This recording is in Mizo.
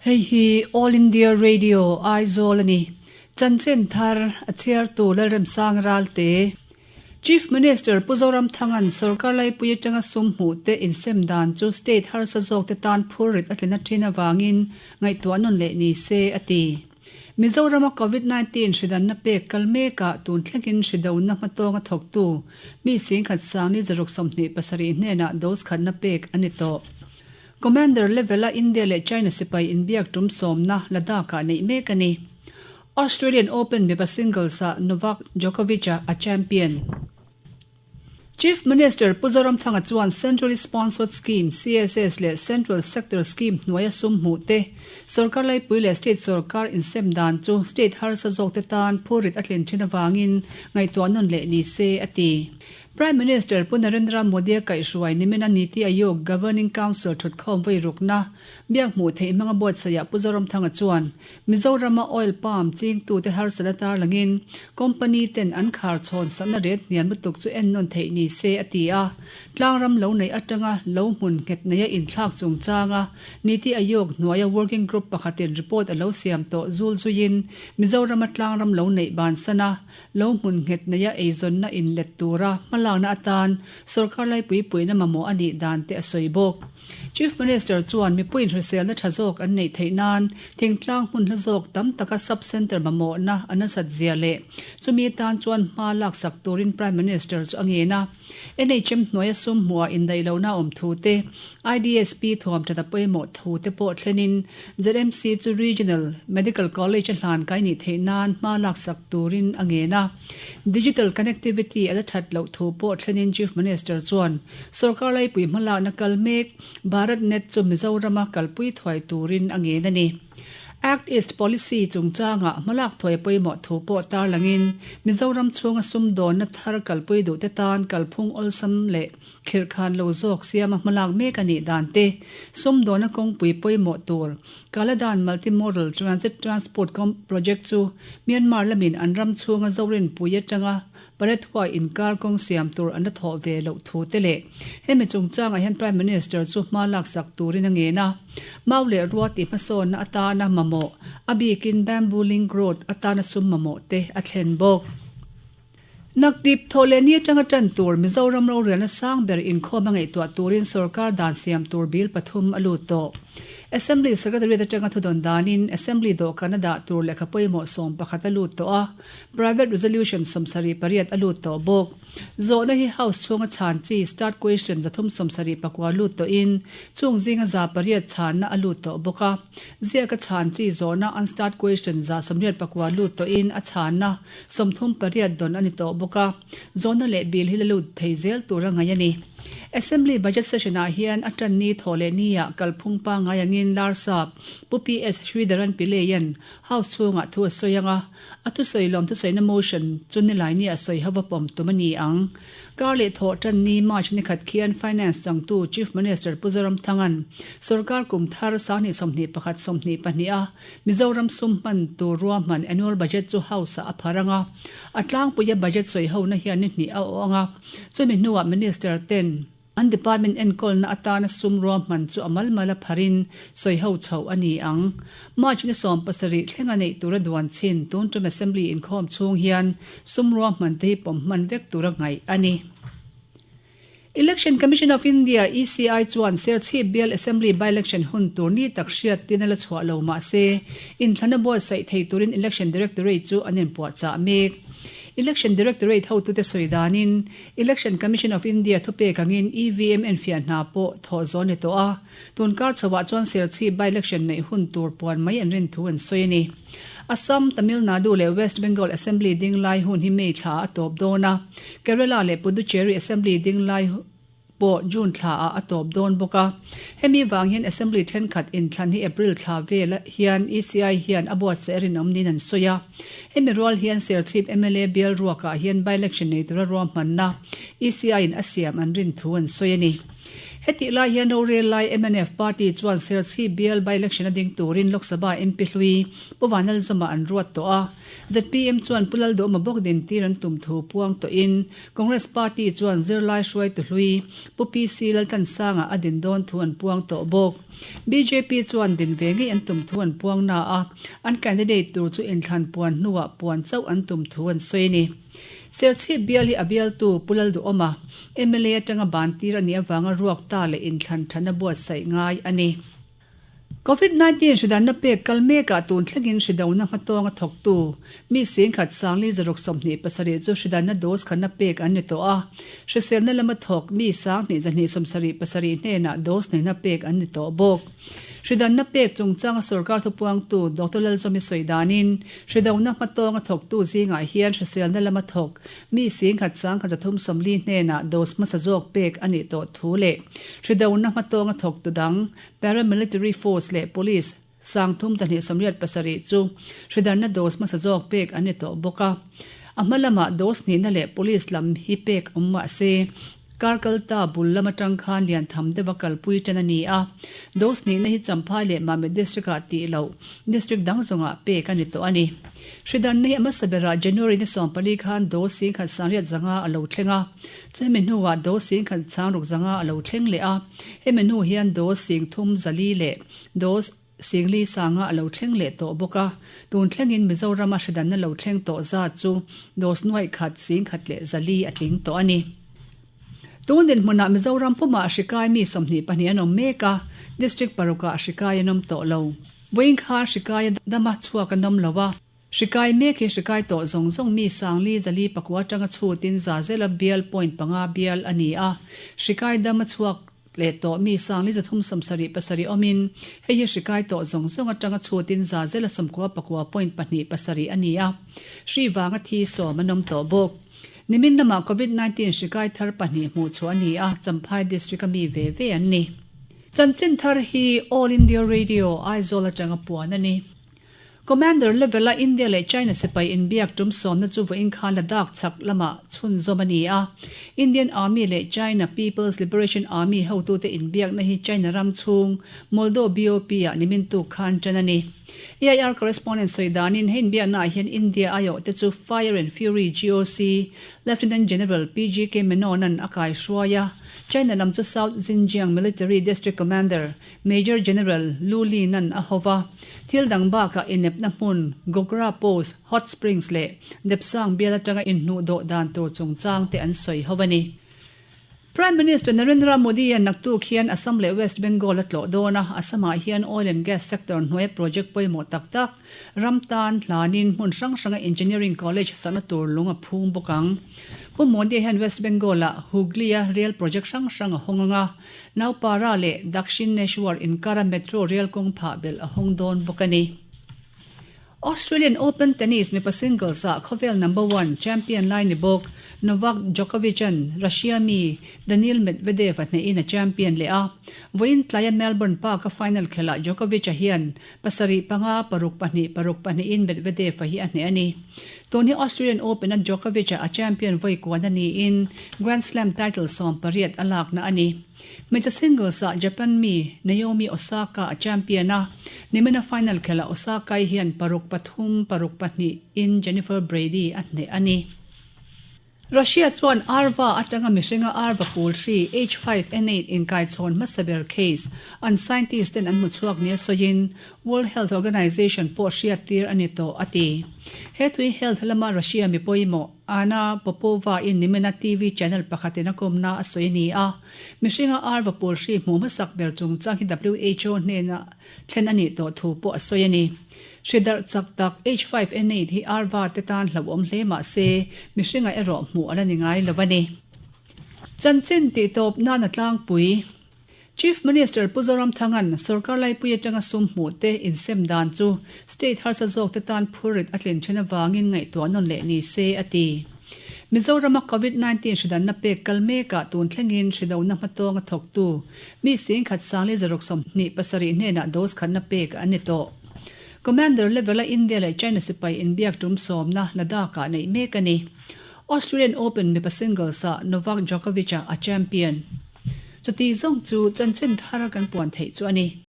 Hei hi All India Radio Aizawl a ni. Chanchin thar a chhiartu Lalremsang Ralte. Chief Minister Pu Zoramthanga'n sorkar laipui atanga sum hmuh te insem dan chu state harsa zawk te tan phurrit a tlina thin avangin ngaihtuah nawn leh ni se a ti. Mizorama Covid 19 hridanna pek kal mekah tun thlengin hridona hmatawnga thawktu mi singkhat sangni zaruk 27 hnenah dose khatna pek a ni tawh. Commander level-a India leh China sipai inbiak tum sawmna Ladakh-ah neih mek a ni. Australian Open mipa singles-ah Novak Djokovic-a a champion. Chief Minister Pu Zoramthanga chuan Centrally Sponsored Scheme, CSS, leh Central Sector Scheme hnuaia sum hmuh te, sorkar laipui leh state sorkar insem dan chu state harsa zawkte tan phurrit a tlin thin avangin ngaihtuah nawn leh ni se a ti. Prime Minister Pu Narendra Modi-a kaihhruai nimina Niti Aayog Governing Council thutkhawm vawi rukna biak hmuh theih hmanga buatsaihah Pu Zoramthanga chuan Mizorama oil palm chingtute harsatna tarlangin company ten an khar chhawn sakna ret hniam lutuk chu ennawn theih ni se a ti a. Tlangram lo neih atanga lo hmun nghet neia inthlak chungchanga Niti Aayog hnuaia working group pakhatin report a lo siam tawh zul zuiin Mizorama tlangram lo neih bansana Lo hmun nghet neia eizawnna inlet tura hmalakna atan sorkar laipui puihna mamawh a nih dan te a sawi bawk. Chief Minister chuan mipuiin hriselna tha zawk an neih theih nan thingtlang hmun hla zawk tam taka sub-centre mamawhna a nasat zia leh chumi tan chuan hma laksak turin Prime Minister chu a ngen a. NHM hnuaia sum hmuhah indaih lohna a awm thu te, IDSP thuam that a pawimawh thu te pawh thlenin ZMC chu Regional Medical College a hlan kai nih theih nan hma laksak turin a ngen a. Digital connectivity a la that loh thu pawh thlenin Chief Minister chuan sorkar laipui hmalakna kal mek Bharat Net chu Mizorama kalpui thuai turin a ngen a ni. Act East Policy chungchangah hmalak thuai pawimawh thu pawh tarlangin Mizoram chhunga sumdawnna thar kalpui duhte tan kalphung awlsam leh khirhkhan lo zawk siama hmalak mek a nih dan te, sumdawnna kawngpui pawimawh tur Kaladan Multimodal Transit Transport Project chu Myanmar lamin an ram chhunga Zorinpui atanga Paletwa inkar kawng siam tur an la thawh ve loh thu te leh hemi chungchangah hian Prime Minister chu hma laksak turin a ngen a. Mau leh rua tih hmasawnna atana mamawh, a bikin Bamboo Link Road atana sum mamawh te a thlen bawk. Nakdip thawh leh ni atanga tan tur Mizoram rorelna sang ber inkhawm a ngaihtuah turin sorkar dan siam tur bill pathum a lut tawh. Assembly Secretariat atanga thudawn danin Assembly dawhkan a dah tur lehkha pawimawh 11 a lut tawh a. Private Resolution 78 a lut tawh bawk. Zawhna hi House chhunga chhan chi Start Question 379 lut tawhin chung zinga 800 chhanna a lut tawh bawk a. Ziaka chhan chi zawhna Unstarred Question 189 lut tawhin a chhanna 38 dawn a ni tawh bawk a. Zawhna leh bill hi la lut thei zel tura ngaih a ni. Assembly Budget Session-ah hian a tan ni thawh leh niah kalphung pangngai angin Larsap Pu PS Sridharan Pillai-a'n House chhungah thu a sawi ang a. A thusawi lawm thusawiina motion chu nilai ni a sawi ho va pawm tum a ni ang. Kar leh thawh tan ni March ni khat khian Finance changtu Chief Minister Pu Zoramthanga'n sorkar kum thar 2021 22 a Mizoram sum hman tur ruahman annual budget chu House-ah a phar ang a. A tlangpuia budget sawi hona hian ni hnih a awh ang a. Chumi hnuah Minister ten An department enkawlna atana sum ruahman chu a mal mal a pharin sawi ho chhoh a ni ang. March ni 17 thlenga neih tura duan chin tun tum Assembly inkhawm chhung hian sum ruahman te hi pawm hman vek tura ngaih a ni. Election Commission of India, ECI, chuan Serchhip Bial Assembly by-election hun tur ni tak hriat tin a la chhuah lo mah se, inthlana buatsaih thei turin Election Directorate chu an inpuahchah mek. Election Directorate hotute sawi danin, Election Commission of India thupek angin EVM enfiah hna pawh thawh zawn ni tawh a, tun kar chhoah chuan Serchhip by-election neih hun tur puan mai an rin thu an sawi a ni. Assam, Tamil Nadu leh West Bengal Assembly ding lai hun hi May thla ah a tawp dawn a, Kerala leh Puducherry Assembly ding lai pawh June thla ah a tawp dawn bawk a. Hemi vang hian Assembly thenkhat inthlan hi April thla vel hian ECI hian a buatsaih a rinawm niin an sawi a. Hemi rual hian Serchhip mla bial ruakah hian by-election nei tura ruahmanna ECI in a siam an rin thu an sawi a ni. Hetih lai hian rorel lai mnf party chuan Serchhip bial by-election a ding turin Lok Sabha MP hlui Pu Vanlalzawma an ruat tawh a. Zpm chuan Pu Lalduhawma bawk din tir an tum thu puang tawhin Congress party chuan zirlai hruaitu hlui Pu PC Laltlansanga a din dawn thu an puang tawh bawk. Bjp chuan din ve ngei an tum thu an puang na a, an candidate tur chu inthlan puan hnuah puan chauh an tum thu an sawi a ni. Serchhip bial hi a bialtu Pu Lalduhawma, mla atanga ban tir a nih avanga ruak ta leh inthlan thana buatsaih ngai a ni. Covid 19 hridanna pek kal mekah tun thlengin hridona hmatawnga thawktu mi singkhat sangli zaruk 27 chu hridanna dose khatna pek an ni tawh a. Hriselna lama thawk mi 2277 hnenah dose neihna pek an ni tawh bawk. Hridanna pek chungchanga sorkar thupuangtu Doctor Lalzawmi sawi danin hridona hmatawnga thawktu zingah hian hriselna lama thawk Mi singkhat sangkhat 340 hnenah dose hmasa zawk pek a nih tawh thu leh hridohna hmatawnga thawktu dang paramilitary force leh police 3287 chu hridarna dose hmasa zawk pek an ni tawh bawk a. A hma lamah dose hnihna leh police lam hi pek awm mah se kar kalta bul lam atang khan lian tham deuha kalpui tan a ni a. Dose hnihna hi Champhai leh Mamit District-ah tih loh District dang zawngah pek a ni tawh a ni. Hridanna hi a hmasa berah January ni 14 khan dose 11,500 a lo thleng a, chumi hnuah dose 16,600 a lo thleng leh a, hemi hnu hian dose 3,400 leh dose 4,500 a lo thleng leh tawh bawk a. Tun thlengin Mizorama hridanna lo thleng tawh zat chu dose nuaih khat 1,400 a tling tawh a ni. Tun dinhmunah Mizoram pumah hrikai mi 22 an awm mek a, District parukah hrikai an awm tawh lo. Vawiin khan hrikaia dama chhuak an awm lo a, hrikai mek hi hrikai tawh zawng zawng mi sangli zali pakua atanga chhutin za zela bial point panga bial a ni a, hrikai dama chhuak leh tawh mi sangli 377 awmin hei hi hrikai tawh zawng zawng atanga chhutin za zela 99 point pahnih pasarih a ni a, hri vanga thi sawm an awm tawh bawk. Nimin lamah Covid 19 hrikai thar pahnih hmuh chhuah a ni a, Champhai District a mi ve ve an ni. Chanchin thar hi All India Radio, Aizawl atanga puan a ni. Commander level a India leh China sipai inbiak tum sawmna chu vawiin khan Ladakh chhak lamah chhunzawm a ni a. Indian Army leh China People's Liberation Army hotute inbiakna hi China ram chhung Moldo BOP ah nimin tuk khan tan a ni. AIR correspondent sawi danin he inbiaknaah hian India aiawhte chu Fire and Fury GOC Lieutenant General PGK Menon-a'n a kaihruai a, China lam chu South Xinjiang Military District Commander Major General Lu Lin-a'n a ho va. Thil dang bakah inepna hmun Gogra Post, Hot Springs leh Depsang bial atanga inhnuhdawh dan tur chungchang te an sawi ho a ni. Prime Minister Narendra Modi-a'n naktuk hian Assam leh West Bengal a tlawh dawn a, Assam-ah hian oil and gas sector hnuaia project pawimawh tak tak ram tan hlanin hmun hrang hranga engineering college sakna tur lung a phung bawk ang. Pu Modi hian West Bengal-ah Hooghly-a rail project hrang hrang a hawng ang a, Naupara leh Dakshineshwar inkara metro rail kawng phah belh a hawng dawn bawk a ni. Australian Open tennis mipa singles-ah khawvel number one champion lai ni bawk Novak Djokovic-a'n Russia mi Daniil Medvedev a hnehin a champion leh a. Vawiin tlaia Melbourne Park-a final khelhah Djokovic-a hian pasarih panga, paruk pahnih, paruk pahnihin Medvedev-a hi a hneh a ni. Tun hi Australian Open-a Djokovic-a a champion vawi kuan a niin Grand Slam title 18 a lakna a ni. Hmeichhe singles-ah Japan mi Naomi Osaka a champion a, nimina final khelhah Osaka-i hian paruk pathum, paruk pahnih in Jennifer Brady a hneh a ni. Russia chuan Arva atanga mihringa Arva pawl hri H5N8 inkaichhawn hmasa ber case an scientist ten an hmu chhuak nia sawiin World Health Organization pawh hriattir a ni tawh a ti. He tui health lama Russia mi pawimawh Anna Popova-in nimina TV channel pakhatin a kawmna a sawi a ni a. Mihringa arva pawl hri hmuh hmasak ber chungchang hi WHO hnena thlen a nih tawh thu pawh a sawi a ni. Hri darh chak tak H5N8 hi arva te tan hlauhawm hle mah se, mihringa erawh hmuh a la ni ngai lo a ni. Chanchin tihtawp nan a tlangpui. Chief Minister Pu Zoramthanga'n sorkar laipui atanga sum hmuh te insem dan chu state harsa zawk te tan phurrit a tlin then avangin ngaihtuah nawn leh ni se a ti. Mizorama Covid 19 hridanna pek kal mekah tun thlengin hridona hmatawng a thawktu mi singkhat sangli zaruk 27 hnenah dose khatna pek an ni tawh. Commander level a India leh China sipai inbiak tum sawmna Ladakh-ah neih mek a ni. Australian Open mipa singles-ah Novak Djokovic-a a champion. Chuti zawng chu chanchin thar kan puan theih chu a ni.